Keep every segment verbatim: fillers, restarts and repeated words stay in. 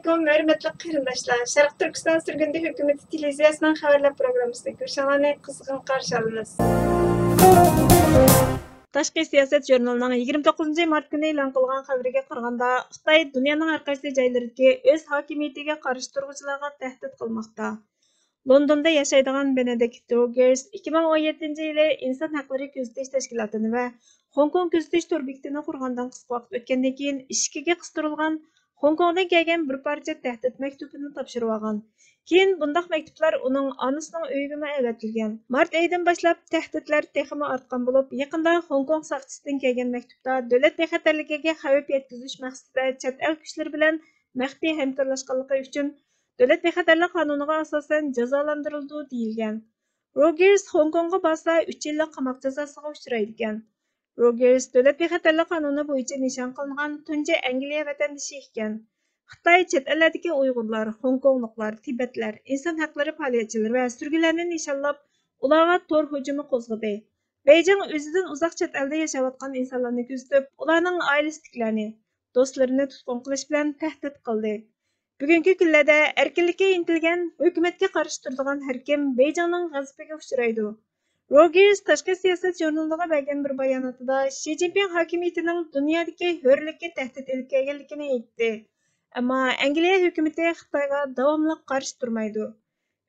ھۆرمەتلىك قېرىنداشلار، شەرقىي تۈركىستان سۈرگۈندە ھۆكۈمىتى تېلېۋىزىيەسىنىڭ خەۋەرلەر پروگراممىسىنى كۆرۈشۈڭلارنى قىزغىن قارشى ئالىمىز. تاشقى سىياسەت ژۇرنىلىنىڭ يىگىرمە توققۇزىنچى مارت كۈنى ئېلان قىلغان خەۋىرىگە قارىغاندا، خىتاي دۇنيانىڭ ھەر قايسى جايلىرىدىكى ئۆز ھاكىمىيىتىگە قارشى تۇرغۇچىلارغا تەھدىت قىلماقتا. لوندوندا ياشايدىغان بېنېدىكت روگېرس ئىككى مىڭ ئون يەتتىنچى يىلى ئىنسان ھەقلىرى كۆزىتىش تەشكىلاتىنى ۋە خوڭكوڭ كۆزىتىش تور بېكىتىنى قۇرغاندىن قىسقا ۋاقىت ئۆتكەندىن كېيىن، ئىشىكىگە قىستۇرۇلغان خوڭكوڭدىن كەلگەن بىر پارچە تەھدىت مەكتۇبىنى تاپشۇرۇۋالغان. كېيىن بۇنداق مەكتۇپلار ئۇنىڭ ئانىسىنىڭ ئۆيىگىمۇ ئەۋەتىلگەن. مارت ئېيىدىن باشلاپ تەھدىتلەر تېخىمۇ ئارتقان بولۇپ، يېقىندا خوڭكوڭ ساقچىسىدىن كەلگەن مەكتۇپتا دۆلەت بىخەتەرلىكىگە خەۋپ يەتكۈزۈش مەقسىتىدە چەت ئەل كۈچلىرى بىلەن مەخپىي ھەمكارلاشقانلىقى ئۈچۈن دۆلەت بىخەتەرلىك قانۇنىغا ئاساسەن جازالاندۇرۇلىدۇ دېيىلگەن. روگېرس خوڭكوڭغا بارسا، ئۈچ يىللىق قاماق جازاسىغا ئۇچرايدىكەن. روگېرس دۆلەت بىخەتەرلىك قانۇنى بويىچە نىشان قىلىنغان تۇنجى ئەنگلىيە ۋەتەندىشى ئىكەن. خىتاي چەت ئەللەردىكى ئۇيغۇرلار، خوڭكوڭلۇقلار، تىبەتلەر، ئىنسان ھەقلىرى پائالىيەتچىلىرى ۋە سۈرگۈنلەرنى نىشانلاپ، ئۇلارغا تور ھۇجۇمى قوزغىدى. بېيجىڭ ئۆزىدىن ئۇزاق چەت ئەلدە ياشاۋاتقان ئىنسانلارنى كۆزىتىپ، ئۇلارنىڭ ئائىلىسىدىكىلەرنى، دوستلىرىنى تۇتقۇن قىلىش بىلەن تەھدىت قىلدى. بۈگۈنكى كۈنلەردە ئەركىنلىككە ئىنتىلگەن، ھۆكۈمەتكە قارشى تۇرىدىغان ھەر كىم بېيجىڭنىڭ غەزىپىگە ئۇچرايدۇ. روگېرس تاشقى سىياسەت ژۇرنىلىغا بەرگەن بىر باياناتىدا شى جىنپىڭ ھاكىمىيىتىنىڭ دۇنيادىكى ھۆرلۈككە تەھدىت ئېلىپ كەلگەنلىكىنى ئېيتتى. ئەمما ئەنگلىيە ھۆكۈمىتى خىتايغا داۋاملىق قارشى تۇرمايدۇ.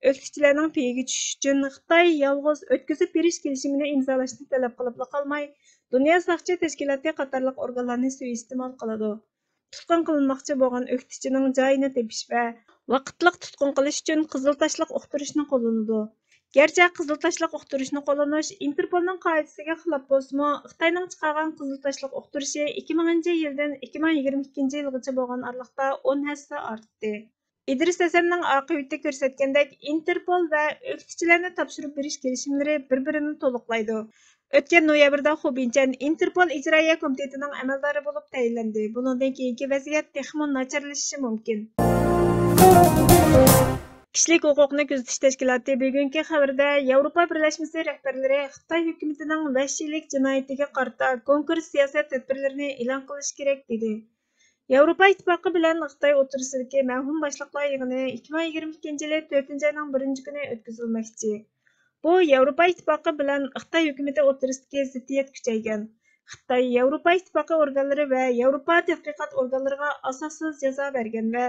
ئۆكتىچىلەرنىڭ پېيىگە چۈشۈش ئۈچۈن خىتاي يالغۇز ئۆتكۈزۈپ بېرىش كېلىشىمىنى ئىمزالاشنى تەلەپ قىلىپلا قالماي، دۇنيا ساقچى تەشكىلاتى قاتارلىق ئورگانلارنى سۇيىئىستېمال قىلىدۇ. تۇتقۇن قىلىنماقچى بولغان ئۆكتىچىنىڭ جايىنى تېپىش ۋە ۋاقىتلىق تۇتقۇن قىلىش ئۈچۈن قىزىل تاشلىق ئۇقتۇرۇشنى قوللىنىدۇ. گەرچە قىزىل تاشلىق ئۇقتۇرۇشنى قوللىنىش ئىنتېرپولنىڭ قائىدىسىگە خىلاپ بولسىمۇ، خىتاينىڭ چىقارغان قىزىل تاشلىق ئۇقتۇرۇشى ئىككى مىڭىنچى يىلدىن ئىككى مىڭ يىگىرمە ئىككىنچى يىلغىچە بولغان ئارىلىقتا ئون ھەسسە ئارتتى. ئىدرىس ھەسەننىڭ ئاقىۋىتى كۆرسەتكەندەك، ئىنتېرپول ۋە ئۆكتىچىلەرنى تاپشۇرۇپ بېرىش كېلىشىملىرى بىر-بىرىنى تولۇقلايدۇ. ئۆتكەن نويابىردا خۇ بىنچەن ئىنتېرپول ئىجرائىيە كومىتېتىنىڭ ئەمەلدارى بولۇپ تەيىنلەندى. بۇنىڭدىن كېيىنكى ۋەزىيەت تېخىمۇ ناچارلىشىشى مۇمكىن. كىشىلىك ھوقۇقنى كۆزىتىش تەشكىلاتى بۈگۈنكى خەۋىرىدە ياۋروپا بىرلەشمىسى رەھبەرلىرى خىتاي ھۆكۈمىتىنىڭ ۋەھشىيلىك جىنايىتىگە قارىتا كونكرېت سىياسەت تەدبىرلىرىنى ئېلان قىلىشى كېرەك، دېدى. ياۋروپا ئىتتىپاقى بىلەن خىتاي ئوتتۇرىسىدىكى مەۋھۇم باشلىقلار يىغىنى ئىككى مىڭ يىگىرمە ئىككىنچى يىلى تۆتىنچى ئاينىڭ بىرىنچى كۈنى ئۆتكۈزۈلمەكچى. بۇ ياۋروپا ئىتتىپاقى بىلەن خىتاي ھۆكۈمىتى ئوتتۇرىسىدىكى زىددىيەت كۈچەيگەن. خىتاي ياۋروپا ئىتتىپاقى ئورگانلىرى ۋە ياۋروپا تەتقىقات ئورگانلىرىغا ئاساسسىز جازا بەرگەن ۋە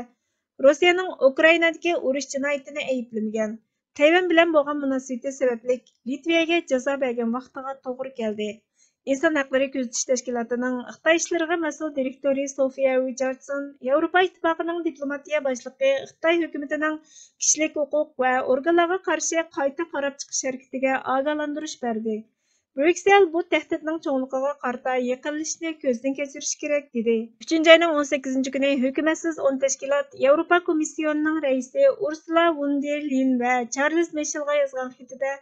روسىيەنىڭ ئۇكرائىنادىكى ئۇرۇش جىنايىتىنى ئەيىبلىمىگەن. تەيۋەن بىلەن بولغان مۇناسىۋىتى سەۋەبلىك لىتۋىيەگە جازا بەرگەن ۋاقتىغا توغرا كەلدى. ئىنسان ھەقلىرى كۆزىتىش تەشكىلاتىنىڭ خىتاي ئىشلىرىغا مەسئۇل دىرېكتورى سوفىيا رىچاردسون ياۋروپا ئىتتىپاقىنىڭ دىپلوماتىيە باشلىقى خىتاي ھۆكۈمىتىنىڭ كىشىلىك ھوقۇق ۋە ئورگانلارغا قارشى قايتا قاراپ چىقىش ھەرىكىتىگە ئاگاھلاندۇرۇش بەردى. بريۇكسېل بۇ تەھدىتنىڭ چوڭلۇقىغا قارىتا يېقىنلىشىشنى كۆزدىن كەچۈرۈش كېرەك، دېدى. ئۈچىنچى ئاينىڭ ئون سەككىزىنچى كۈنى ھۆكۈمەتسىز ئون تەشكىلات ياۋروپا كومىسسىيونىنىڭ رەئىسى ئۇرسۇلا ۋون دېر لېيېن ۋە چارلىز مىشېلغا يازغان خېتىدە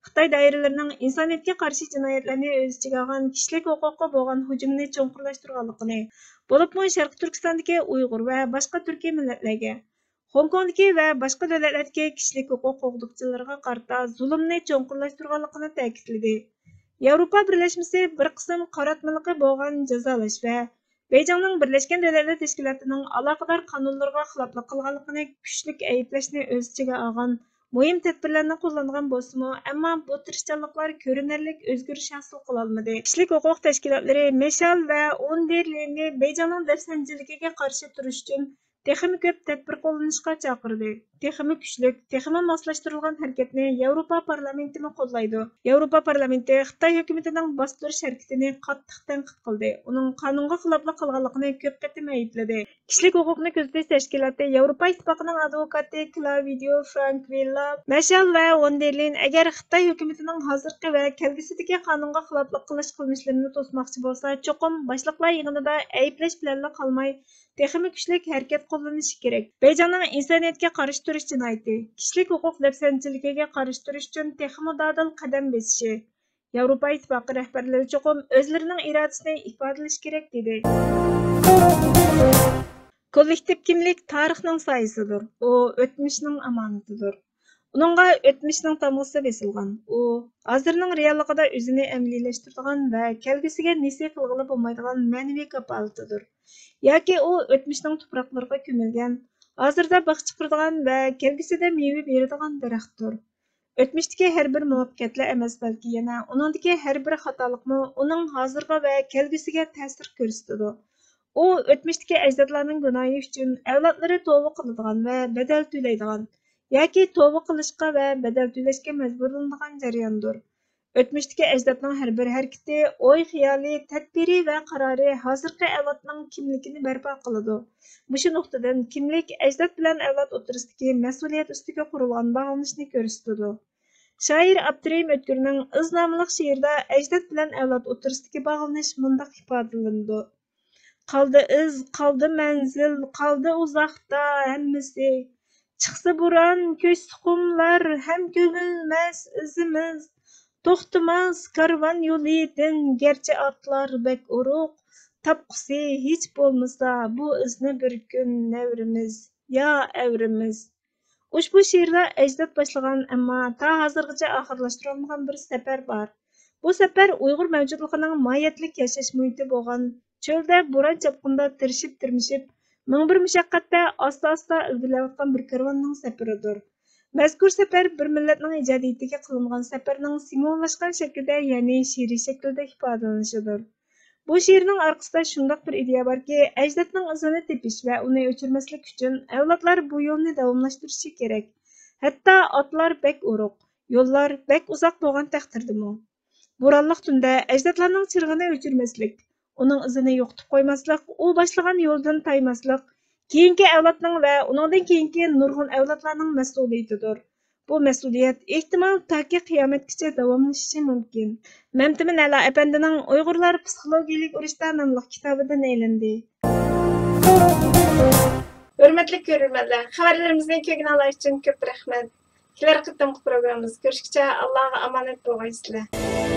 خىتاي دائىرىلىرىنىڭ ئىنسانىيەتكە قارشى جىنايەتلەرنى ئۆز ئىچىگە ئالغان كىشىلىك ھوقۇققا بولغان ھۇجۇمنى چوڭقۇرلاشتۇرغانلىقىنى، بولۇپمۇ شەرقىي تۈركىستاندىكى ئۇيغۇر ۋە باشقا تۈركىي مىللەتلەرگە، خوڭكوڭدىكى ۋە باشقا دۆلەتلەردىكى كىشىلىك ھوقۇق قوغدىغۇچىلىرىغا قارىتا زۇلۇمنى چوڭقۇرلاشتۇرغانلىقىنى تەكىتلىدى. ياۋروپا بىرلەشمىسى بىر قىسىم قاراتمىلىقى بولغان جازالاش ۋە بېيجىڭنىڭ بىرلەشكەن دۆلەتلەر تەشكىلاتىنىڭ ئالاقىدار قانۇنلىرىغا خىلاپلىق قىلغانلىقىنى كۈچلۈك ئەيىبلەشنى ئۆز ئىچىگە ئالغان مۇھىم تەدبىرلەرنى قوللانغان بولسىمۇ، ئەمما بۇ تىرىشچانلىقلار كۆرۈنەرلىك ئۆزگىرىش ھاسىل قىلالمىدى. كىشىلىك ھوقۇق تەشكىلاتلىرى مىشېل ۋە ئون دېر لېيېننى بېيجىڭنىڭ دەپسەندىچىلىكىگە قارشى تۇرۇش ئۈچۈن تېخىمۇ كۆپ تەدبىر قوللىنىشقا چاقىردى. تېخىمۇ كۈچلۈك، تېخىمۇ ماسلاشتۇرۇلغان ھەرىكەتنى ياۋروپا پارلامېنتىمۇ قوللايدۇ. ياۋروپا پارلامېنتى خىتاي ھۆكۈمىتىنىڭ باستۇرۇش ھەرىكىتىنى قاتتىق تەنقىد قىلدى، ئۇنىڭ قانۇنغا خىلاپلىق قىلغانلىقىنى كۆپ قېتىم ئەيىبلىدى. كىشىلىك ھوقۇقنى كۆزىتىش تەشكىلاتى ياۋروپا ئىتتىپاقىنىڭ ئادۋوكاتى كلاۋىدىيو فرانكۋىللا، مىشېل ۋە ۋون دېر لېيېن ئەگەر خىتاي ھۆكۈمىتىنىڭ ھازىرقى ۋە كەلگۈسىدىكى قانۇنغا خىلاپلىق قىلىش قىلمىشلىرىنى توسماقچى بولسا، چوقۇم باشلىقلار يىغىنىدا ئەيىبلەش بىلەنلا قالماي، تېخىمۇ كۈچلۈك ھەرىكەت قوللىنىشى كېرەك. بېيجىڭنىڭ ئىنسانىيەتكە قارشى تۇرۇش جىنايىتى، كىشىلىك ھوقۇق دەپسەندىچىلىكىگە قارشى تۇرۇش ئۈچۈن تېخىمۇ دادىل قەدەم بېسىشى، ياۋروپا ئىتتىپاقى رەھبەرلىرى چوقۇم ئۆزلىرىنىڭ ئىرادىسىنى ئىپادىلىشى كېرەك، دېدى. كوللېكتىپ كىملىك تارىخنىڭ سايىسىدۇر، ئۇ ئۆتمۈشنىڭ ئامانىتىدۇر. ئۇنىڭغا ئۆتمۈشنىڭ تامغىسى بېسىلغان، ئۇ ھازىرنىڭ رېئاللىقىدا ئۆزىنى ئەمەلىيلەشتۈرىدىغان ۋە كەلگۈسىگە نېسى قىلغىلى بولمايدىغان مەنىۋى كاپالىتىدۇر. ياكى ئۇ ئۆتمۈشنىڭ تۇپراقلىرىغا كۆمۈلگەن، ھازىردا باغ چىقىرىدىغان ۋە كەلگۈسىدە مېۋە بېرىدىغان دەرەختۇر. ئۆتمۈشتىكى ھەر بىر مۇۋەپپەقىيەتلا ئەمەس، بەلكى يەنە ئۇنىڭدىكى ھەر بىر خاتالىقمۇ ئۇنىڭ ھازىرغا ۋە كەلگۈسىگە تەسىر كۆرسىتىدۇ. ئۇ ئۆتمۈشتىكى ئەجدادلارنىڭ گۇناھى ئۈچۈن ئەۋلادلىرى توۋا قىلىدىغان ۋە بەدەل تۆلەيدىغان ياكى توۋا قىلىشقا ۋە بەدەل تۆلەشكە مەجبۇرلىنىدىغان جەرياندۇر. ئۆتمۈشتىكى ئەجدادنىڭ ھەر بىر ھەرىكىتى، ئوي-خىيالى، تەدبىرى ۋە قارارى ھازىرقى ئەۋلادنىڭ كىملىكىنى بەرپا قىلىدۇ. مۇشۇ نۇقتىدىن كىملىك ئەجداد بىلەن ئەۋلاد ئوتتۇرىسىدىكى مەسئۇلىيەت ئۈستىگە قۇرۇلغان باغلىنىشنى كۆرسىتىدۇ. شائىر ئابدۇرېھىم ئۆتكۈرنىڭ ئىز ناملىق شېئىرىدا ئەجداد بىلەن ئەۋلاد ئوتتۇرىسىدىكى باغلىنىش مۇنداق ئىپادىلىنىدۇ: قالدى ئىز، قالدى مەنزىل، قالدى ئۇزاقتا ھەممىسى. چىقسا بوران، كۆچسە قۇملار ھەم كۆمۈلمەس ئىزىمىز. توختىماس كارۋان يولىدىن گەرچە ئاتلار بەك ئورۇق، تاپقۇسى ھېچ بولمىسا بۇ ئىزنى بىر كۈن نەۋرىمىز يا ئەۋرىمىز. ئۇشبۇ شېئىردا ئەجداد باشلىغان، ئەمما تا ھازىرغىچە ئاخىرلاشتۇرالمىغان بىر سەپەر بار. بۇ سەپەر ئۇيغۇر مەۋجۇتلۇقىنىڭ ماھىيەتلىك ياشاش مۇھىتى بولغان چۆلدە بوران-چاپقۇندا تىرىشىپ-تىرمىشىپ، مىڭ بىر مۇشەققەتتە ئاستا-ئاستا ئىلگىرىلەۋاتقان بىر كارۋاننىڭ سەپىرىدۇر. مەزكۇر سەپەر بىر مىللەتنىڭ ئىجادىيىتىگە قىلىنغان سەپەرنىڭ سىمۋوللاشقان شەكلىدە، يەنى شېئىرىي شەكىلدە ئىپادىلىنىشىدۇر. بۇ شېئىرنىڭ ئارقىسىدا شۇنداق بىر ئىدىيە باركى، ئەجدادنىڭ ئىزىنى تېپىش ۋە ئۇنى ئۆچۈرمەسلىك ئۈچۈن ئەۋلادلار بۇ يولنى داۋاملاشتۇرۇشى كېرەك. ھەتتا ئاتلار بەك ئورۇق، يوللار بەك ئۇزاق بولغان تەقدىردىمۇ. بورانلىق تۈندە ئەجدادلارنىڭ چىرىغىنى ئۆچۈرمەسلىك، ئۇنىڭ ئىزىنى يوقىتىپ قويماسلىق، ئۇ باشلىغان يولدىن تايماسلىق كېيىنكى ئەۋلادنىڭ ۋە ئۇنىڭدىن كېيىنكى نۇرغۇن ئەۋلادلارنىڭ مەسئۇلىيىتىدۇر. بۇ مەسئۇلىيەت، ئېھتىمال، تاكى قىيامەتكىچە داۋاملىشىشى مۇمكىن. مەمتىمىن ئەلا ئەپەندىنىڭ ئۇيغۇرلار پسىخولوگىيەلىك ئۇرۇشتا ناملىق كىتابىدىن ئېلىندى. ھۆرمەتلىك كۆرۈرمەنلەر، خەۋەرلىرىمىزنى كۆرگىنىڭلار ئۈچۈن كۆپ رەھمەت. كېلەر قېتىمقى پروگراممىمىزدا كۆرۈشكىچە ئاللاغا ئامانەت بولغايسىلەر.